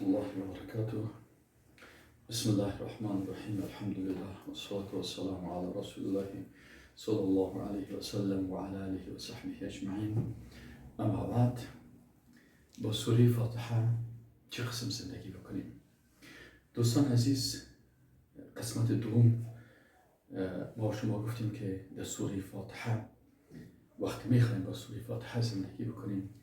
ورحمة الله وبركاته. بسم الله الرحمن الرحيم. الحمد لله والصلاة والسلام على رسول الله صلى الله عليه وسلم وعلى آله وصحبه اجمعین. اما بعد، با سوره فاتحه چه قسم زندگی بکنیم؟ دوستان عزیز، قسمت دوم ما شما گفتیم که در سوره فاتحه وقتی میخوایم با سوره فاتحه زندگی بکنیم،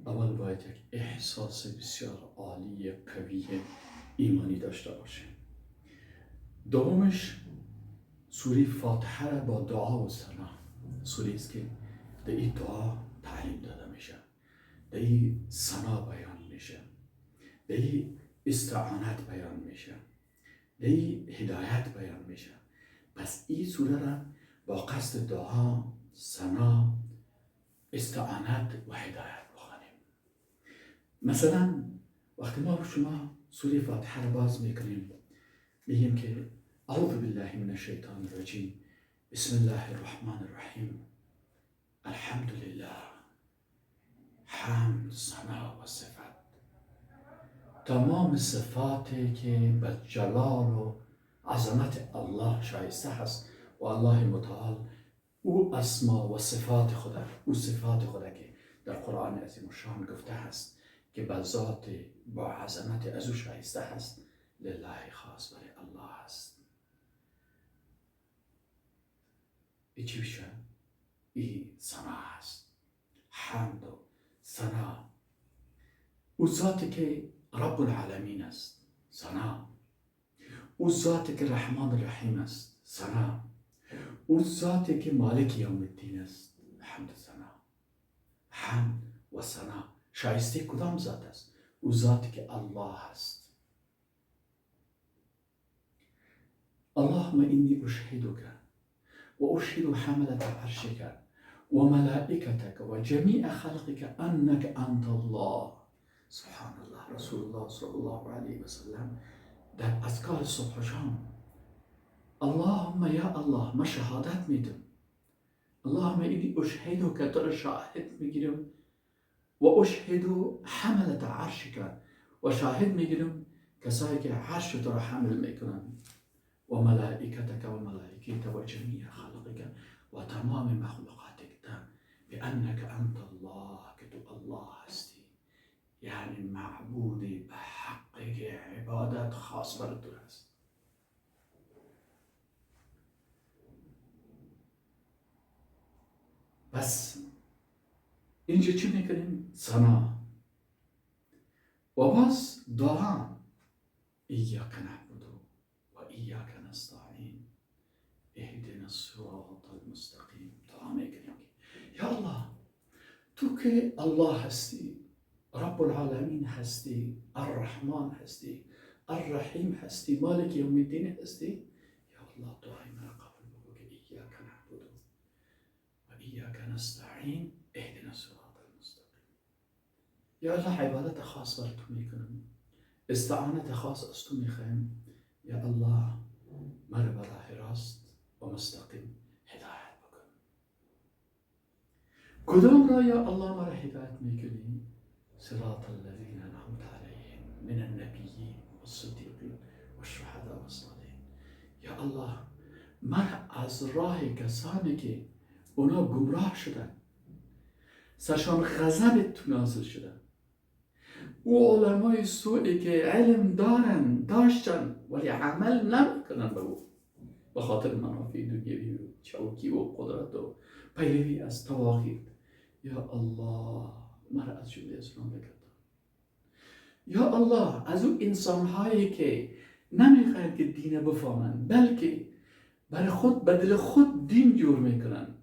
اول باید یک احساس بسیار عالی قوی ایمانی داشته باشیم. دومش سوره فاتحه را با دعا و ثنا، سوره است که در این دعا تعلیم داده میشه، در این ثنا بیان میشه، در این استعانت بیان میشه، در این هدایت بیان میشه. پس این سوره را با قصد دعا، ثنا، استعانت و هدایت بخوانیم. مثلا وقتی ما شما سوره فاتحه را باز میکنیم، میگیم که اعوذ بالله من الشیطان الرجیم، بسم الله الرحمن الرحیم، الحمد لله، حمد، ثنا و صفت، تمام صفاتی که به جلال و عظمت الله شایسته هست و الله متعال او اسما و صفات خدا، او صفات خدا که در قرآن عظیم الشان گفته هست که به ذات با عظمت از او شایسته هست، لله خاص برای الله هست. ای چی بشه؟ ای ثنا هست، حمد و ثنا. او ذاتی که رب العالمین است، ثنا. او ذاتی که رحمان الرحیم است، ثنا. او ذاتی که مالک یوم الدین است، حمد و ثنا. حمد و ثنا شایسته کدام ذات است؟ او ذاتی که الله است. اللهم إني أشهدك وأشهد حملة عرشك وملائكتك وجميع خلقك أنك أنت الله. سبحان الله. رسول الله صلی الله علیه و سلم در اذکار صبح و شام، اللهم یا الله، ما شهادت میدم، اللهم إني أشهدك، تو را شاهد میگیرم، و أشهد حملة عرشك، و شاهد میگیرم کسایی که عرش تو را حمل میکنن، و ملائکتک و ملائکت و جمیع خلقک و تمام مخلوقاتک، بأنک انت الله، که تو الله هستی، یعنی معبودی به حق که عبادت خاص بر تو هست. پس اینجا چی میکنیم؟ ثنا و باز دعا، ایاک نعبد و ایاک نستعین اهدنا الصراط المستقیم. دعا میکنیم یا الله، تو که الله هستی، رب العالمین هستی، الرحمن هستی، الرحیم هستی، مالک یوم الدین هستی، یا الله دعای من قبول بکن که ایاک نعبد و ایاک نستعین اهدنا الصراط المستقیم. یا الله عبادت خاص بر تو میکنم، استعانت خاص از تو میخوایم، یا الله مرا به راه راست و مستقیم هدایت بکن. کدام را یا الله مرا هدایت میکنی؟ صراط الذین انعمت علیهم من النبیین والصدیقین والشهداء والصالحین. یا الله مرا از راه کسانی که اونا گمراه شدن، سرشان غضب تو نازل شدن، او علمای سوئی که علم دارن داشتن ولی عمل نمیکنن به او، به خاطر منافع دنیوی و چوکی و قدرت و پیروی از طواغیت، یا الله مرا از جمله اسلام بگردان. یا الله از او انسانهایی که نمیخواین که دین بفهمن، بلکه برای خود بدل خود دین جور میکنن،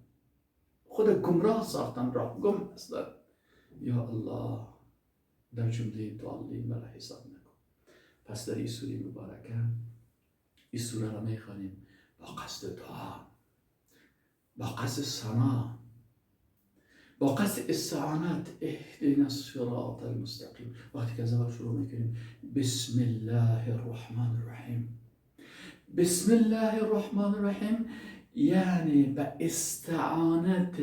خود گمراه ساختن، راه گم هستن، یا الله در جمله ضالین مرا حساب نکن. پس در این سوره مبارکه این سوره را میخوانیم با قصد دعا، با قصد ثنا، با قصد استعانت، اهدنا الصراط المستقیم. وقتی که از اول شروع میکنیم بسم الله الرحمن الرحیم، بسم الله الرحمن الرحیم یعنی به استعانت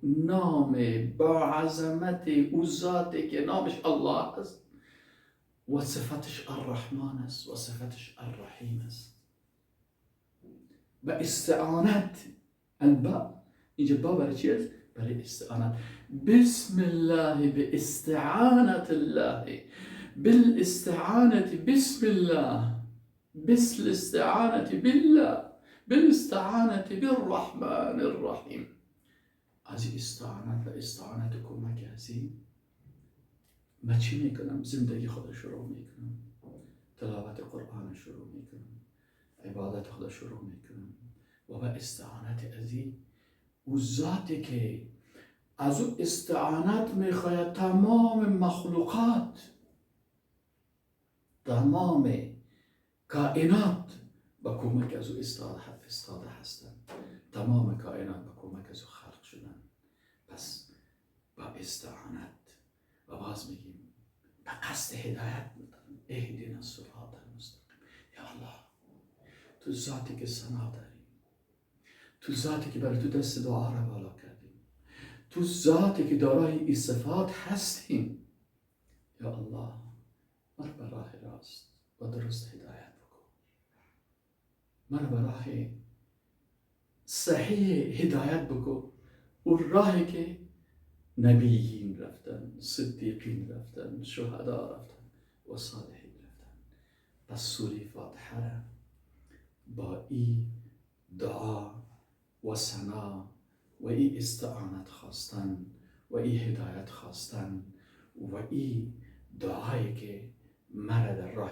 نام با عظمت او ذاتی که نامش الله است، و صفتش الرحمن است و صفتش الرحیم است. به استعانت، الباء اینجا با برای چی است؟ برای استعانت. بسم الله، به استعانت الله، بالاستعانة بسم الله، بالاستعانة بالله، بالاستعانة بالرحمن الرحیم. از استعانت و استعانت کمک ازی من چی میکنم؟ زندگی خود شروع میکنم، تلاوت قرآن شروع میکنم، عبادت خود شروع میکنم و به استعانت ازی او ذاتی که از او استعانت میخواید تمام مخلوقات، تمام کائنات با کمک از او استاده هستند، تمام کائنات با کمک از او خلق شدن. پس با استعانت و باز میگیم به قصد هدایت، اهدنا الصراط المستقیم. یا الله، تو ذاتی که ثنا داری، تو ذاتی که برای تو دست دعا را بالا کردیم، تو ذاتی که دارای این صفات هستیم، یا الله مرا به راه راست و درست هدایت بکن، مرا به راه صحیح هدایت بکن، اون راهی که نبیین رفتن، صدیقین رفتن، شهدا رفتن و صالحین رفتن. پس سوره فاتحه با ای دعا و ثنا و ای استعانت خواستن و ای هدایت خواستن و ای دعایی که مرا در راه